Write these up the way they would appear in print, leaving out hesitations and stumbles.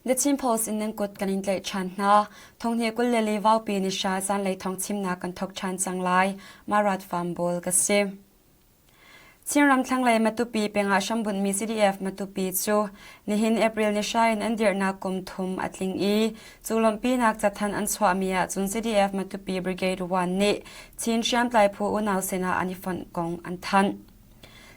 The Chin Post in nan kut kan in tlaih ṭhan hna. Thonghni 24 vaupi ni hra zanlei thawng chimnak kan thawk ṭhan cang lai. Marat Farm Bawl ka si. Chinram thlanglei Matupi peng ah hrambunhmi CDF Matupi cu nihin April ni hra in an dirhnak kum thum a tling i cu lawmhpinak cathanh an chuahmi ahcun CDF Matupi Brigade 1 nih Chin hriamtlai phu unau sinah an i fonh kong an thanh.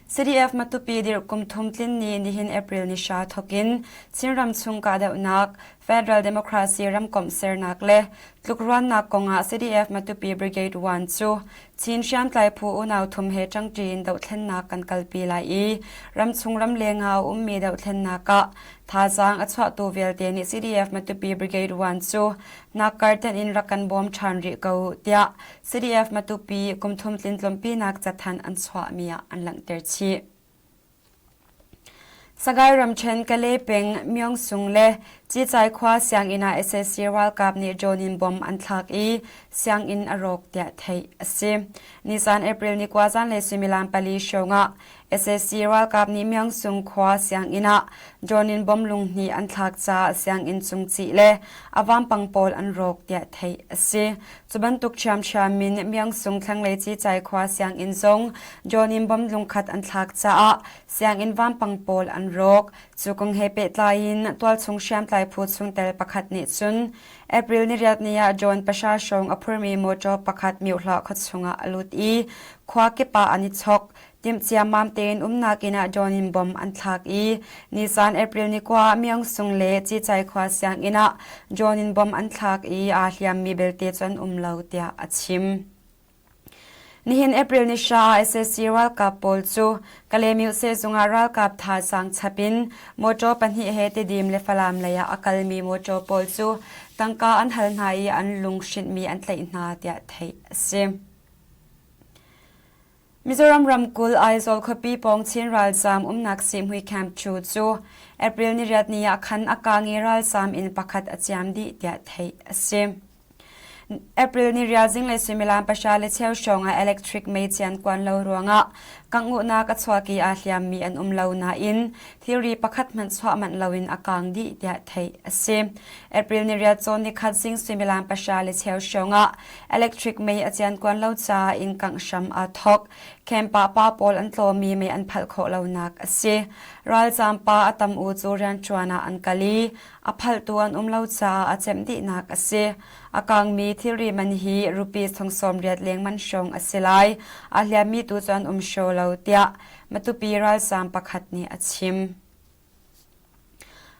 CDF Matupi dirh kum thum tlin ni nihin April ni hra thawk in Chinram chung kahdohnak, Federal Democracy ramkomh sernak le tlukruannak kong ah CDF Matupi Brigade 1 cu Chin hriamtlai phu unau thum he ṭangṭi in dohthlennak kan kalpi lai i ramchung ramleng ah a ummi dohthlennak ah thazaang a chuahtu vialte nih CDF Matupi Brigade 1 cu nakkar tenh in rak kan bawm ṭhan rih ko u tiah CDF Matupi kumthum tlin tlawmpinak cathanh an chuahmi ah an langhter chih. Sagaing ramṭhen Kalay peng Myongsung le Cicai khua sianginn ah sac ralkap nih drone in bomb an thlak i sianginn a rawk tiah theih a si. Nisan April ni kua zanlei suimilam pali hrawng ah sac ralkap nih Myongsung khua sianginn ah drone in bomb lunghnih an thlak caah sianginn cungcih le a vampang pawl an rawk tiah theih a si. Cu bantuk ṭhiamṭhiam in Myongsung thlanglei Cicai khua sianginn zong drone in bomb lungkhat an thlak caah sianginn vampang pawl an rawk. Cu kong he pehtlai in tualchung hriamtlai phu chungtel pakhat nih cun April niriat ni ah drone pahra hrawng a phurmi motor pakhat Myohlah khuachung ah a lut i khua kip ah an i chok. Timhciammam tein umnak inn ah drone in bomb an thlak i nisan April ni kua Myongsung le Cicai khua sianginn ah drone in bomb an thlak i aa hliammi belte cu an um lo tiah a chim. Nihin April ni hra ah sac ralkap pawl cu Kalaymyo sehzung ah ralkap thazaang chap in motor pahnih he Tidim le Falam lei ah a kalmi motor pawl cu tangka an hal hna i an lunghrinhmi an tlaih hna tiah theih a si. Mizoram ramkulh Aizawl khuapi pawng Chin ralzaam umnak sihmui Camp 2 cu April niriat ni ah khan a kaang i ralzaam inn pakhat a ciam dih tiah theih a si. April ni rial zinglei suimilam pahra le cheu hrawng ah electric mei cian kuan lo ruangah kanguhnak a chuak i aa hliammi an um lo nain thilri pakhat hmanh chuah manh loin a kaang dih tiah theih a si. April ni riat cawn nikhat zing suimilam pahra le cheu hrawng ah Electric mei a ciankuan lo caah inn kangh hram aa thawk. Camp ah pa pawl an tlawmi mei an phalh khawh lonak a si. Ralzaam pa a tam u cu rianṭuan ah an kal i a phalhtu an um lo caah a cemh dihnak a si. A kangmi thilri man hi rupees thong 80 leng man hrawng a si lai. Aa hliammi tu cu an um hraw lo, tiah Matupi ralzaam pakhat nih a chim.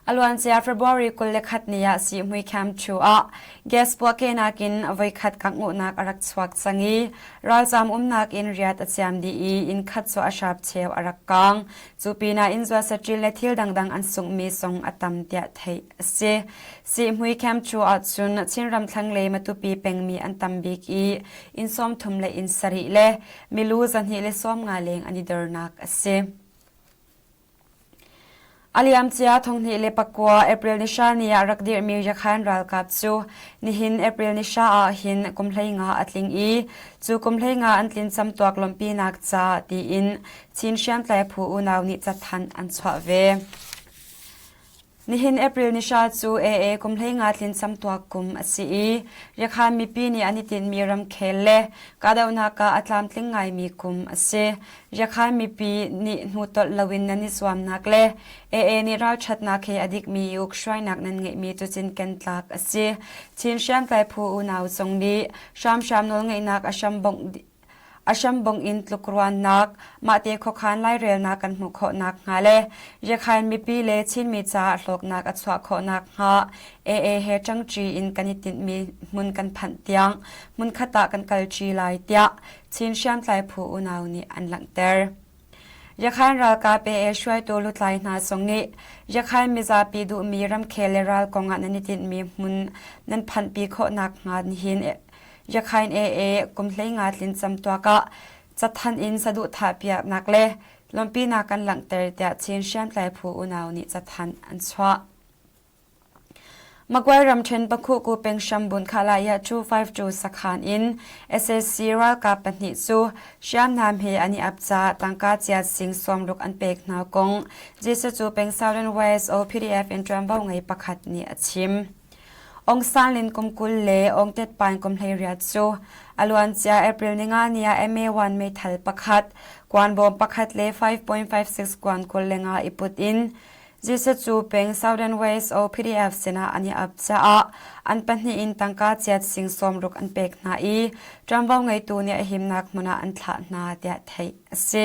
A luancia February 21 ni ah sihmui camp 2 ah gas puahkehnak in voikhat kanguhnak a rak chuak cang i ralzaam umnak in riat a ciam dih i inn khat cu a hrap cheu a rak kaang. Cu pinah inn zuat saṭil le thil dangdang an sunghmi zong a tam tiah theih a si. Sihmui camp 2 ahcun Chinram thlanglei Matupi pengmi an tam bik i inn 30 le inn sarih le milu 250 leng an i dornak a si. A liamcia 2009 April ni hra ni ah rak dirhmi Yakhan ralkap cu nihin April ni hra ah hin kum 15 a tling i cu kum 15 an tlin camtuak lawmhpinak ca tiin Chin hriamtlai phu unau nih cathanh an chuah ve. Nihin April ni hra cu AA kum 15 tlin camtuak kum a si i Yakhan mipi nih an i tinhmi ramkhel le kahdohnak ah a tlamtling ngaimi kum a si. Yakhan mipi nih hnutolh loin nan i zuamnak le AA nih ralṭhatnak he a dikmi i ukhruainak nan ngeihmi cu cinken tlak a si. Chin hriamtlai phu unau zong nih hramhram nawlngeihnak a hrambongh A hrambongh in tlukruannak, mahte khuakhan lairelnak kan hmuh khawh nakhnga le Yakhain mipi le Chinmi caah hlawknak a chuah khawh nakhnga AA he ṭangṭi in kan i tinhmi hmun kan phanh tiang hmunkhat ah kan kalṭi lai tiah Chin hriamtlai phu unau nih an langhter. Yakhain ralkap AA hruaitu lutlai hna zong nih Yakhain mizapi duhmi ramkhel le ral kongah nan i tinhmi hmun nan phanhpi khawh nakhnga nihin Yakhain AA kum 15 tlin camtuak ah cathanh in saduhthah piaknak le lawmhpinak kan langhter tiah Chin hriamtlai phu unau nih cathanh an chuah. Magway ramṭhen Pakhuhku peng hrambunh Khalaya 252 sakhan in sac ralkap pahnih cu hriamnam he an i ap caah tangka chiat sing sawmruk an pek hna kong Jesuh peng Southern YSO PDF in ṭuanvo ngei pakhat nih a chim. Aung San Lin kum 20 le Aung Tet Paing kum 18 cu a luancia April ninga ni ah MA1 meithal pakhat, kuanbawm pakhat le 5.56 kuan 25 i put in Jesuh cu peng Southern West o PDF sinah an i ap caah an pahnih in tangka chiat sing 60 an pek hna i ṭuanvo ngeitu nih a himnak hmun ah an thlah hna tiah theih a si.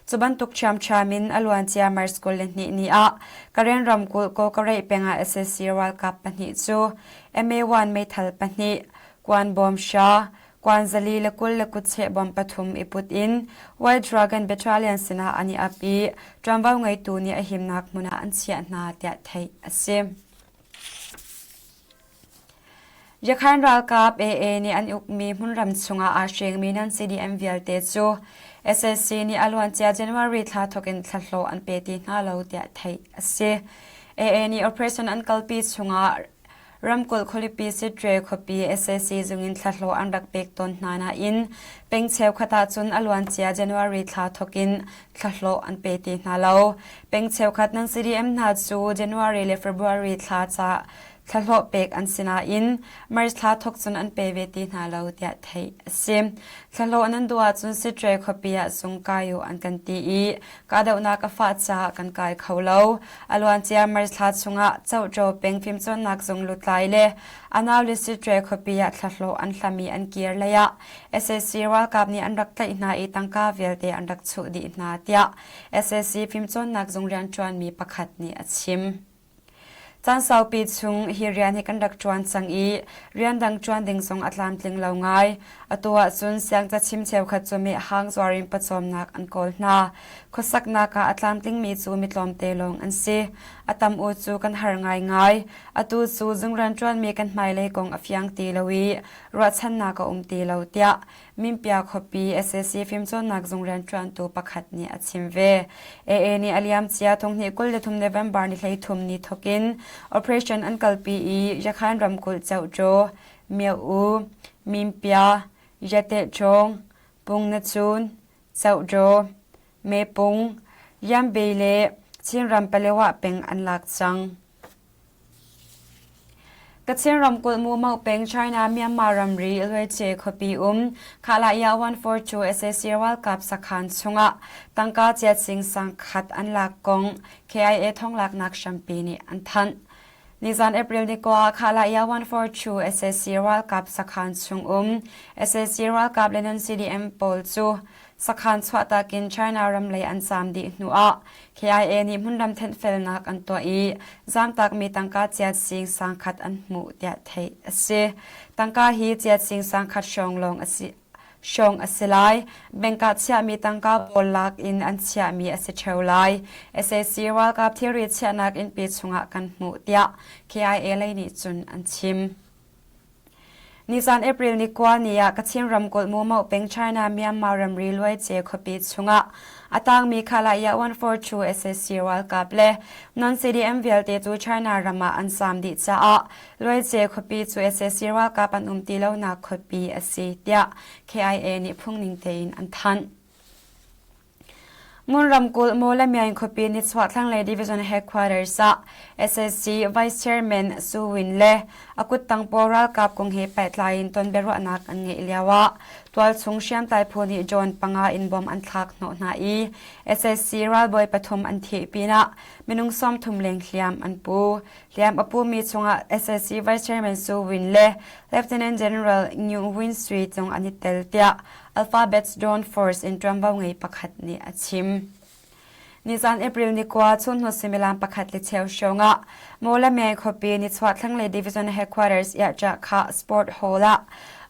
Cu bantuk ṭhiamṭhiam in a luancia March 22 ni ah Karen ramkulh Kawkareih peng ah sac ralkap pahnih cu MA1 meithal pahnih, kuanbawm hra, Kuan zali le 20 le kutcheh bom pathum i put in White Dragon Battalion sinah an i ap i ṭuanvo ngeitu nih a himnak hmun ah an chiah hna tiah theih a si. Yakhain ralkap AA nih an ukmi hmunram chungah aa hrengmi nan CDM vialte cu SAC nih a luancia January thla thawk in thlahlawh an pe ti hna lo tiah theih a si. AA nih operation an kalpi chungah Ramkulh khualipi Sitre khuapi sac zung in thlahlawh an rak pek tawn hna nain peng cheukhat ahcun a luancia January thla thawk in thlahlawh an pe ti hna lo. Peng cheukhat nan CDM hna cu January le February thla ca thlahlawh pek an si nain March thla thawk cun an pe ve ti hna lo tiah theih a si. Thlahlawh nan duh ahcun Sitre khuapi ah zung kai u an kan ti i kahdohnak a fah caah kan kai kho lo. A luancia March thla chungah Cohṭaw peng fimcawnnak zung lutlai le Analysis khuapi ah thlahlawh an hlami an kir lei ah sac ralkap nih an rak tlaih hna i tangka vialte an rak chuh dih hna tiah sac fimcawnnak zung rianṭuanmi pakhat nih a chim. Caan saupi chung hi rian hi kan rak ṭuan cang i rian dang ṭuan ding zong a tlamtling lo ngai. Atu ahcun siangcachim cheukhat cu mehhang zuar in pawcawmnak an kawl hna. Khuasaknak ah a tlamtlingmi cu mi tlawmte lawng an si. A tam u cu kan har ngaingai. Atu cu zung rianṭuanmi kan hmailei kong a fiang ti lo i ruahchannak a um ti lo tiah Minpia khuapi sac fimcawnnak zung rianṭuantu pakhat nih a chim ve. AA nih a liamcia thonghnih 23 November ni 13 ni thawkin operation an kalpi i Yakhan ramkulh Cohṭaw, Myo-U, Minpia, Yatehchawng, Pungnachun, Cohṭaw, Mepung, Yambe le Chinram Palewa peng an lak cang. Kachin ramkulh Mumau peng China Myanmar ramri Luece khuapi um Khalaya 142 sac ralkap sakhan chungah tangka chiat sing sangkhat an lak kong KIA thonglaknak hrampi nih an thanh. Nizan April ni kua Khalaya 142 sac ralkap sakhan chung um sac ralkap le non CDM pawl cu Sakhan chuahtak in China ram lei an zaam dih hnuah KIA nih hmunram thenhfelnak an tuah i zaamtakmi tangka ciat sing sangkhat an hmuh tiah theih a si. Tangka hi ciat sing sangkhat hrawng lawng a si hrawng a si lai. Bank ah chiahmi tangka pawl lak in an chiahmi a si ṭheo lai. Sac ralkap thilri chiahnak innpi chungah kan hmuh tiah KIA lei nih cun an chim. Nizan April ni kua ni ah Kachin ramkulh Mumau peng China Myanmar ramri Luaice khuapi chungah a tangmi Khalaya 142 sac ralkap le non-CDM vialte cu China ram ah an zaam dih caah Luaice khuapi cu sac ralkap an um ti lonak khuapi a si tiah KIA nih phungning tein an thanh. Ngun ramkulh Mawlamyaing khuapi nichuah thlanglei Division Headquarters ah sac Vice Chairman Su Win le a kuttang pawl ralkap kong he pehtlai in ton biaruahnak an ngeih lio ah tualchung hriamtlai phu nih drone panga in bom an thlak hnawh hna i sac ralbawi pathum an thih pinah minung 30 leng hliam an pu. Hliam a pumi chungah sac Vice Chairman Su Win le Lieutenant General Ngu Win Sui zong an i tel tiah Alphabet's Drone Force in ṭuanvo ngei pakhat nih a chim. Nizan April ni kua chunhnu suimilam pakhat le cheu hrawng ah Mawlamyine khuapi nichuah thlanglei Division Headquarters Iahṭah kha Sport Hall ah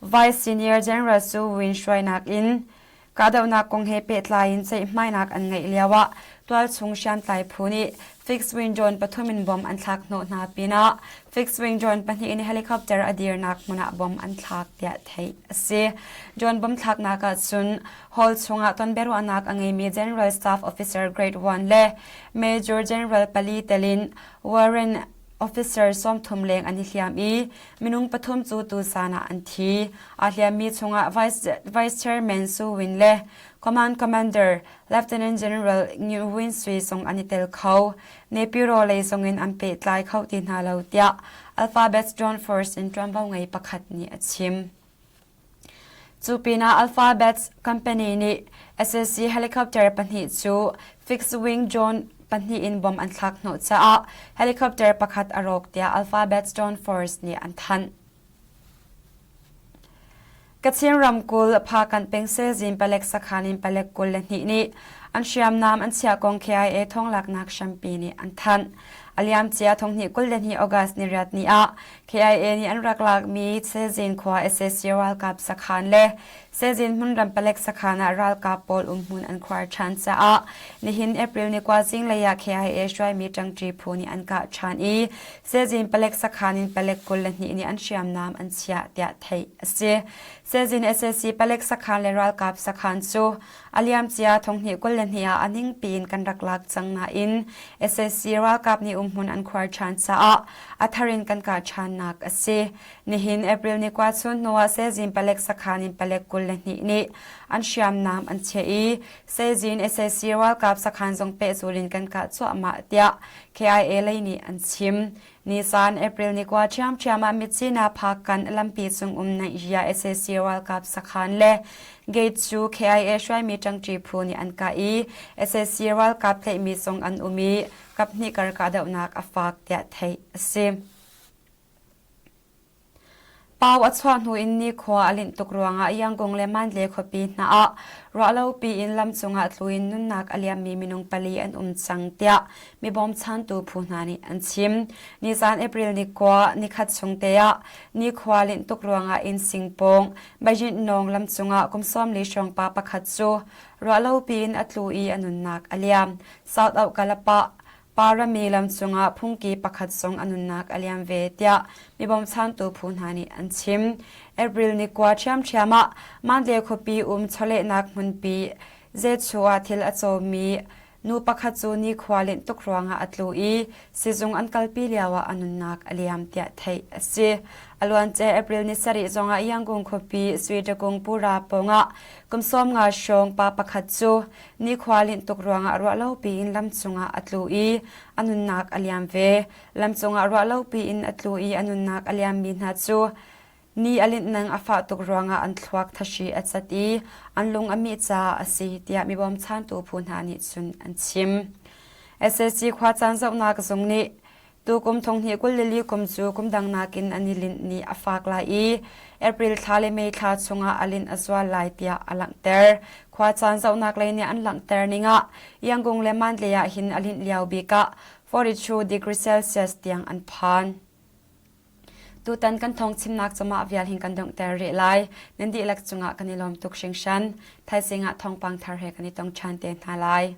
Vice Senior General Su Win hruainak in Kahdohnak kong he pehtlai in ceihmainak an ngeih lioah tualchung hriamtlai phu nih fixed-wing drone pathum in bom an thlak hnawh hna pinah fixed-wing drone pahnih in helicopter a dirnak hmun ah bom an thlak tiah theih a si. Drone bom thlaknak ah cun hall chungah tonbiaruahnak a ngeimi General Staff Officer Grade 1 le Major General pali tel in Warren. Officer 30 leng an i hliam i minung pathum cu tuzan ah an thi. Aa hliammi chungah Vice, Vice Chairman Su Win le Command Commander Lieutenant General Ngu Win Sui zong an i tel kho. Nepiro lei zongin an pehtlai kho ti hna lo tiah Alphabet Drone Force in ṭuanvo ngei pakhat nih a chim. Cu pinah Alphabet company nih SSC helicopter pahnih cu fixed-wing drone pahnih in bom an thlak hnawh caah helicopter pakhat a rawk tiah Alphabet Drone Force nih an thanh. Kachin ramkulh Phakanh pengselzin palek sakhan in palek 22 nih an hriamnam an chiah kong KIA thawnglaknak hrampi nih an thanh. A liamcia thonghnih 22 August ni riat ni ah KIA nih an rak lakmi Sezin khua sac ralkap sakhan le Sezin hmunram palek sakhan ah ralkap pawl umhmun an khuar ṭhan caah nihin April ni kua zinglei ah KIA hruaimi ṭangṭi phu nih an kah ṭhan i Sezin palek sakhan in palek 22 nih an hriamnam an chiah tiah theih a si. Sezin sac palek sakhan le ralkap sakhan cu A liamcia thonghnih 22 ah a ningpi in kan rak lak cang nain sac ralkap nih umhmun an khuar ṭhan caah a thar in kan kah ṭhannak a si. Nihin April ni kua chun hnuah Sezin palek sakhan in palek 22 nih an hriamnam an chiah i Sezin sac ralkap sakhan zong pehzul in kan kah cuahmah tiah KIA lei nih an chim. Nisan April ni kua ṭhiamṭhiam ah Myitkyina Phakkan lampi cung um Naihya sac ralkap sakhan le gate cu KIA hruaimi ṭangṭi phu nih an kah i sac ralkap tlaihmi zong an um i kaphnih kar kahdohnak a fak tiah theih a si. Pau a chuah hnu in nikhua a linh tuk ruangah Yangon le Mandalay khuapi hna ah ruahlopi in lam cungah tlu in nunnak a liammi minung pali an um cang tiah mi bawmchantu phu hna nih an chim. Nizan April ni kua nikhat chung te ah nikhua linh tuk ruangah inn singpawng Beijing Nawng lam cungah kum 40 hrawng pa pakhat cu ruahlopi in a tlu i a nunnak a liam. South Aukalapa Parami lam cungah phungki pakhat zong a nunnak a liam ve tiah mi bawmchantu phu hna nih an chim. April ni kua ṭhiamṭhiam ah Mandalay khuapi um chawlehnak hmunpi Zechu ah thil a cawmi nu pakhat cu nikhua linh tuk ruangah a tlu i sizung an kalpi lioah a nunnak a liam tiah theih a si. A luancia April ni sarih zongah Yangon khuapi Suidakung Pura pawngah kum 15 hrawng pa pakhat cu Nikhua linh tuk ruangah ruahlopi in lam cungah a tlu i a nunnak a liam ve. Lam cungah ruahlopi in a tlu i a nunnak a liammi hna cu ni a linh nang a fah tuk ruangah an thluak thahri a cat i an lung a mih caah a si tiah mi bawmchantu phu hna nih cun an chim. SAC khuacaan zohnak zung nih Tukum thonghnih 22 kum cu kum dang nakin an i linh ni a fak lai i April thla le May thla chungah a linh a zual lai tiah a langhter. Khuacaan zohnak lei nih an langhter ning ah Yangon le Mandalay ah hin a linh lio bik ah 42 degree Celsius tiang an phan. Tutan kan thawng chimnak cumah vial hin kan donghter rih lai. Nan dihlak cungah kan i lawm tuk hringhran. Thaizing ah thawngpang thar he kan i tong ṭhan te hna lai.